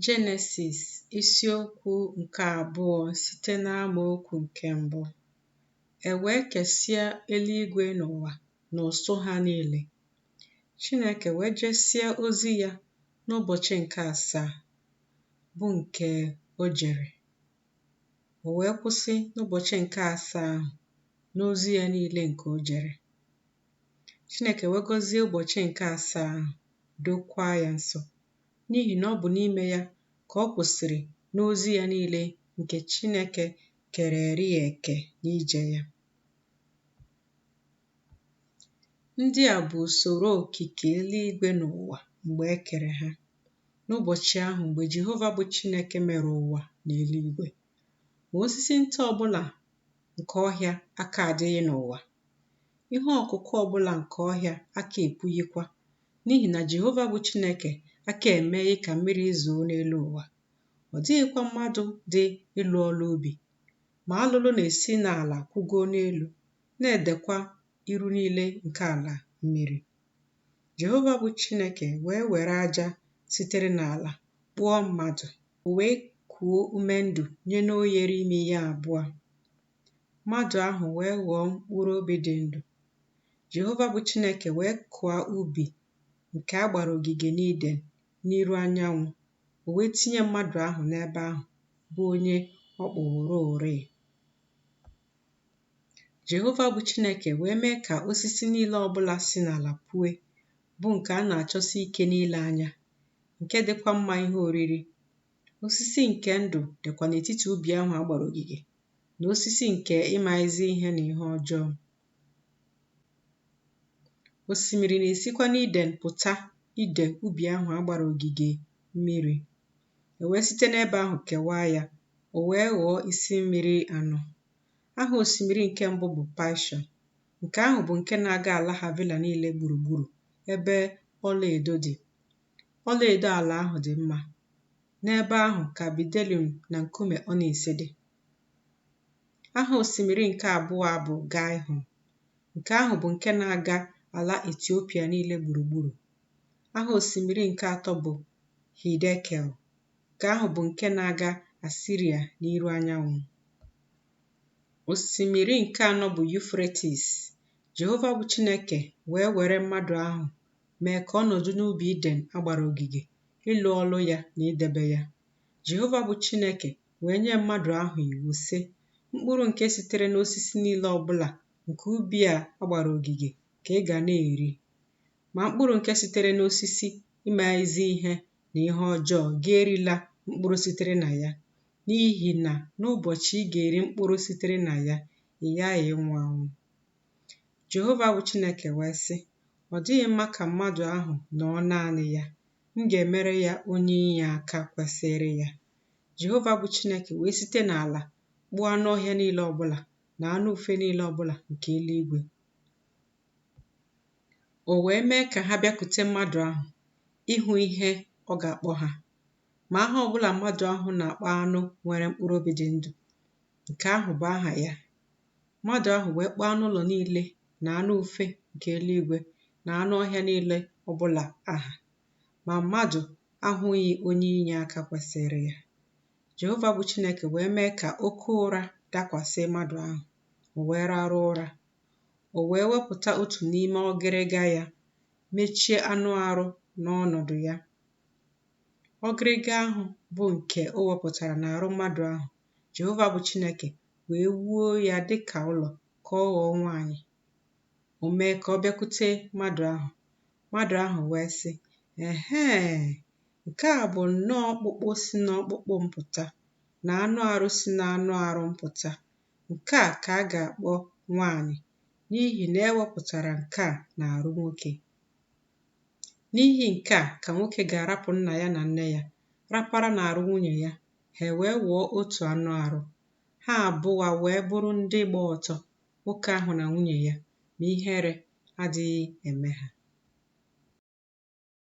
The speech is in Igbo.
Jenesis isiokwu nke abụọ site n'amaokwu nke mbụ. E wee kesịa eluigwe na ụwa na ụsụ ha niile. Chineke wee jesịa ozi ya n'ụbọchị nke asaa, bụ nke o jere. O wee kwụsị n'ụbọchị nke asaa ahụ n'ozi ya niile nke o jere. Chineke wee gọzie ụbọchị nke asaa ahụ, dokwaa ya nsọ, n'ihi na ọ bụ n'ime ya ka ọ kwụsịrị n'ozi ya niile nke Chineke kererị ya eke n'ije ya. Ndị a bụ usoro okike eluigwe na ụwa mgbe e kere ha, n'ụbọchị ahụ mgbe Jehova bụ Chineke mere ụwa na eluigwe. Ma osisi nta ọbụla nke ọhịa aka adịghị n'ụwa, ihe ọkụkụ ọbụla nke ọhịa aka epughịkwa, n'ihi na Jehova bụ Chineke aka emeghị ka mmiri zoo n'elu ụwa. Ọ dịghịkwa mmadụ dị ịlụ ọlụ ubi, ma alụlụ na-esi n'ala kwụgoo n'elu, na-edekwa iru niile nke ala mmiri. Jehova bụ Chineke wee were aja sitere n'ala kpụọ mmadụ, o wee kuo ume ndụ nye n'oghere imi ya abụọ. Mmadụ ahụ wee ghọọ mkpụrụ obi dị ndụ. Jehova bụ Chineke wee kụọ ubi nke a gbara ogige n'Iden n'iru anyanwụ, o wee tinye mmadụ ahụ n'ebe ahụ, bụ onye ọ kpụwororịị. Jehova bụ Chineke wee mee ka osisi niile ọbụla si n'ala pue, bụ nke a na-achọsi ike n'ile anya, nke dịkwa mma ihe oriri. Osisi nke ndụ dịkwa n'etiti ubi ahụ a gbara ogige, na osisi nke ịma ezi ihe na ihe ọjọọ. Osimiri na-esikwa n'Iden pụta ide ubi ahụ a gbara ogige mmiri. E wee site n'ebe ahụ kewaa ya, o wee ghọọ isi mmiri anọ. Aha osimiri nke mbụ bụ Paịshọn. Nke ahụ bụ nke na-aga ala Havila niile gburugburu, ebe ọlaedo dị. Ọlaedo ala ahụ dị mma. N'ebe ahụ ka bdelium na nkume ọnis dị. Aha osimiri nke abụọ bụ Gaịhọn. Nke ahụ bụ nke na-aga ala Etiopia niile gburugburu. Aha osimiri nke atọ bụ Hidekel. Nke ahụ bụ nke na-aga Asiria n'iru anyanwụ. Osimiri nke anọ bụ Yufretis. Jehova bụ Chineke wee were mmadụ ahụ mee ka ọ nọdụ n'ubi Iden a gbara ogige, ịlụ ọlụ ya na idebe ya. Jehova bụ Chineke wee nye mmadụ ahụ iwu, sị, Mkpụrụ nke sitere n'osisi niile ọbụla nke ubi a a gbara ogige ka ị ga na-eri. Ma mkpụrụ nke sitere n'osisi ịma ezi ihe na ihe ọjọọ, gị erila mkpụrụ sitere na ya, n'ihi na n'ụbọchị ị ga-eri mkpụrụ sitere na ya, ị ghaghị ịnwụ anwụ. Jehova bụ Chineke wee sị, Ọ dịghị mma ka mmadụ ahụ nọọ naanị ya. M ga-emere ya onye inye aka kwesịrị ya. Jehova bụ Chineke wee site n'ala kpụọ anụ ọhịa niile ọbụla na anụ ufe niile ọbụla nke eluigwe. O wee mee ka ha bịakute mmadụ ahụ ịhụ ihe ọ ga-akpọ ha. Ma aha ọbụla mmadụ ahụ na-akpọ anụ nwere mkpụrụ obi dị ndụ, nke ahụ bụ aha ya. Mmadụ ahụ wee kpọọ anụ ụlọ niile na anụ ufe nke eluigwe na anụ ọhịa niile ọbụla aha. Ma mmadụ ahụghị onye inye aka kwesịrị ya. Jehova bụ Chineke wee mee ka oke ụra dakwasị mmadụ ahụ, o wee rarụ ụra. O wee wepụta otu n'ime ọgịrịga ya, mechie anụ arụ n'ọnọdụ ya. Ọgịrịga ahụ bụ nke o wepụtara n'arụ mmadụ ahụ, Jehova bụ Chineke wee wuo ya dị ka ụlọ ka ọ ghọọ nwaanyị. O mee ka ọ bịakwute mmadụ ahụ. Mmadụ ahụ wee sị, Ehee, nke a bụ nnọọ ọkpụkpụ si n'ọkpụkpụ m pụta, na anụ arụ si n'anụ arụ m pụta. Nke a ka a ga-akpọ nwaanyị, n'ihi na e wepụtara nke a n'arụ nwoke. N'ihi nke a ka nwoke ga-arapụ nna ya na nne ya, rapara n'arụ nwunye ya, ha wee ghọọ otu anụ arụ. Ha abụọ wee bụrụ ndị gba ọtọ, nwoke ahụ na nwunye ya, ma ihere adịghị eme ha.